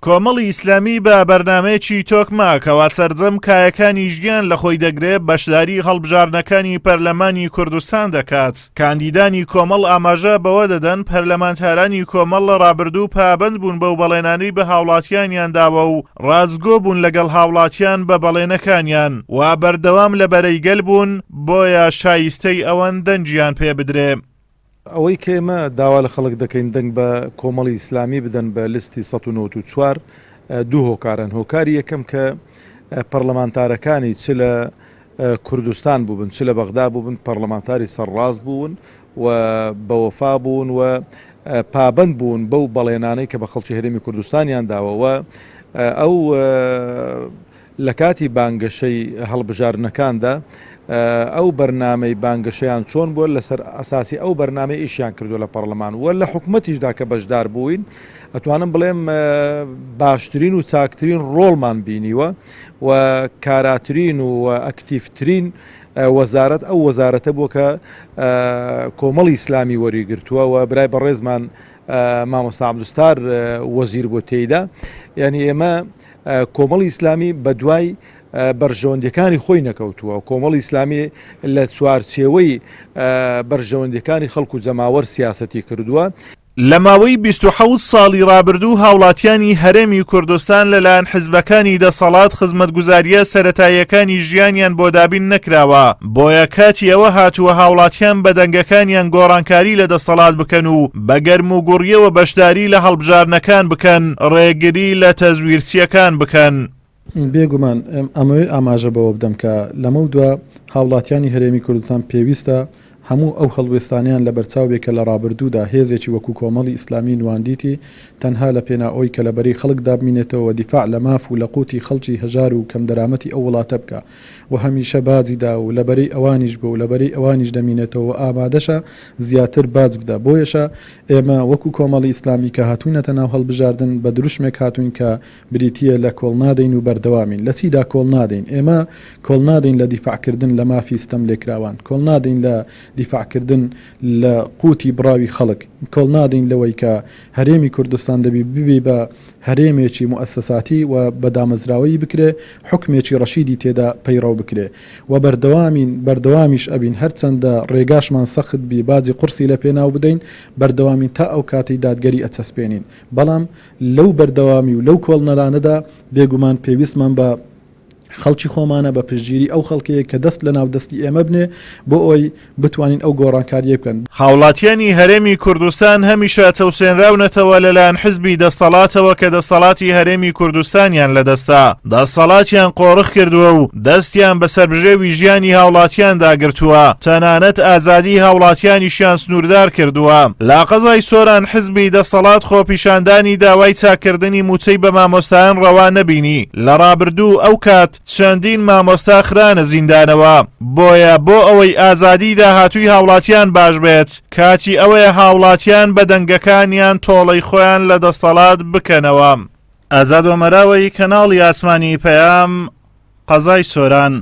کۆمەڵی ئیسلامی بە بەرنامەیەکی تۆکمە کەوا سەرجەم کایەکانی ژیان لە خۆی دەگرێ بەشداری هەڵبژاردنەکانی پەرلەمانی کوردستان دەکات. کاندیدانی کۆمەڵ ئاماژە بەوە دەدەن پەرلەمانتارانی کۆمەڵ لە ڕابردوو پابەند بوون بەو بەڵێنانەی بە هاوڵاتیانیان داوە و ڕاستگۆ بوون لەگەڵ هاوڵاتیان بە بەڵێنەکانیان و بەردەوام لە بەرەی گەل بوون بۆیە شایستەی ئەوەن دەنگیان پێ بدرێ. ئەوەی کە ئێمە داوا لە خەڵک دەکەین دەنگ بە کۆمەڵی ئیسلامی بدەن بە لیستی 194 دوو هۆکارن، هۆکاری یەکەم کە پەڕلەمانتارەکانی چ لە کوردستان بووبن چ لە بەغدا بووبن پەڕلەمانتاری سەرڕاست بوون و بەوەفا بوون و پابەند بوون بەو بەڵێنانەی کە بە خەڵکی هەرێمی کوردستانیان داوە و ئەو لە کاتی بانگەشەی هەڵبژاردنەکاندا ئەو بەرنامەی بانگەشەیان چۆن بووە لەسەر ئەساسی ئەو بەرنامەی ئیشیان کردووە لە پەڕلەمان و لە حکومەتیشدا کە بەشدار بووین ئەتوانم بڵێم باشترین و چاکترین ڕۆڵمان بینیوە و کاراترین و ئەکتیڤترین وەزارەت ئەو وەزارەتە بووە کە کۆمەڵی ئیسلامی وەریگرتووە و برای بەڕێزمان مامۆستا عەبدولستار وەزیر بووە تێیدا یعنی ئێمە کۆمەڵی ئیسلامی بەدوای بەرژەوەندیەکانی خۆی نەکەوتووە، کۆمەڵی ئیسلامی لە چوارچێوەی بەرژەوەندیەکانی خەڵک و جەماوەر سیاسەتی کردووە. لە ماوەی 27 ساڵی ڕابردوو هاوڵاتیانی هەرێمی کوردستان لەلایەن حزبەکانی دەسەڵات خزمەتگوزارییە سەرەتاییەکانی ژیانیان بۆ دابین نەکراوە، بۆیە کاتی ئەوە هاتووە هاوڵاتیان بە دەنگەکانیان گۆڕانکاری لە دەسەڵات بکەن و بە گەرموگوڕییەوە بەشداری لە هەڵبژاردنەکان بکەن، ڕێگری لە تەزویرچییەکان بکەن. بێگومان ئەمەوێ ئاماژە بەوە بدەم کە لەمەودوا هاوڵاتیانی هەرێمی کوردستان پێویستە هەموو ئەو هەڵوێستانەیان لەبەرچاو بێ کە لە ڕابردوودا هێزێکی وەکوو کۆمەڵی ئیسلامی نواندیتی تەنها لە پێناو ئەوەی کە لە بەرەی خەڵکدا بمینێتەوە و دیفاع لە ماف و لە قوتی خەڵکی هەژار و کەمدەرامەتی ئەو وڵاتە بکا و هەمیشە باجی دا و لە بەرەی ئەوانیش بووە و لە بەرەی ئەوانیش دەمینێتەوە و ئامادەشە زیاتر باج بدا بۆیەشە ئێمە وەکوو کۆمەڵی ئیسلامی کە هاتووینەتە ناو هەڵبژاردن بە دروشمێک هاتووین کە بریتییە لە کۆڵنادەین و بەردەوامین. لە چیدا کۆڵنادەین؟ ئێمە کۆڵنادەین لە دیفاعکردن لە مافی ستەملێکراوان، کۆڵنادەین لە دیفاعکردن لە قوتی بڕاوی خەڵک، کۆڵنادەین لەوەی کە هەرێمی کوردستان دەبی ببی بە هەرێمێکی موئەسەساتی و بە دامەزراوەیی بکرێ، حوکمێکی ڕەشیدی تێدا پەیڕەو بکرێ و بەردەوامین، بەردەوامیش ئەبین، هەرچەندە ڕێگاشمان سەخت بی باجی قوڕسی لە پێناو بدەین، بەردەوامین تا ئەو کاتەی دادگەری ئەچەسپێنین. بەڵام لەو بەردەوامی و لەو کۆڵنەدانەدا بێگومان پێویستمان بە خەڵکی خۆمانە، بە پشتگیری ئەو خەڵکەیە کە دەست لەناو دەستی ئێمە بنێ بۆ ئەوەی بتوانین ئەو گۆڕانکارییە بکەن. هاوڵاتیانی هەرێمی کوردستان هەمیشە چەوسێنراونەتەوە لەلایەن حزبی دەستەڵاتەوە کە دەستەڵاتی هەرێمی کوردستانیان لەدەستە، دەستەڵاتیان قۆرخ کردووە و دەستیان بەسەر بژێوی ژیانی هاوڵاتیاندا گرتووە، تەنانەت ئازادیی هاوڵاتیانیشیان سنووردار کردووە. لە قەزای سۆران حزبی دەستەڵات خۆپیشاندانی داوای چاککردنی مووچەی بە مامۆستایان ڕەوا نەبینی، لە ڕابردوو ئەو کات چەندین مامۆستا خرانە زیندانەوە، بۆیە بۆ ئەوەی ئازادیی داهاتووی هاوڵاتیان باش بێت، کاتی ئەوەیە هاوڵاتیان بە دەنگەکانیان تۆڵەی خۆیان لە دەستەڵات بکەنەوە. ئازاد ئۆمەراوەی، کەناڵی ئاسمانی پەیام، قەزای سۆران.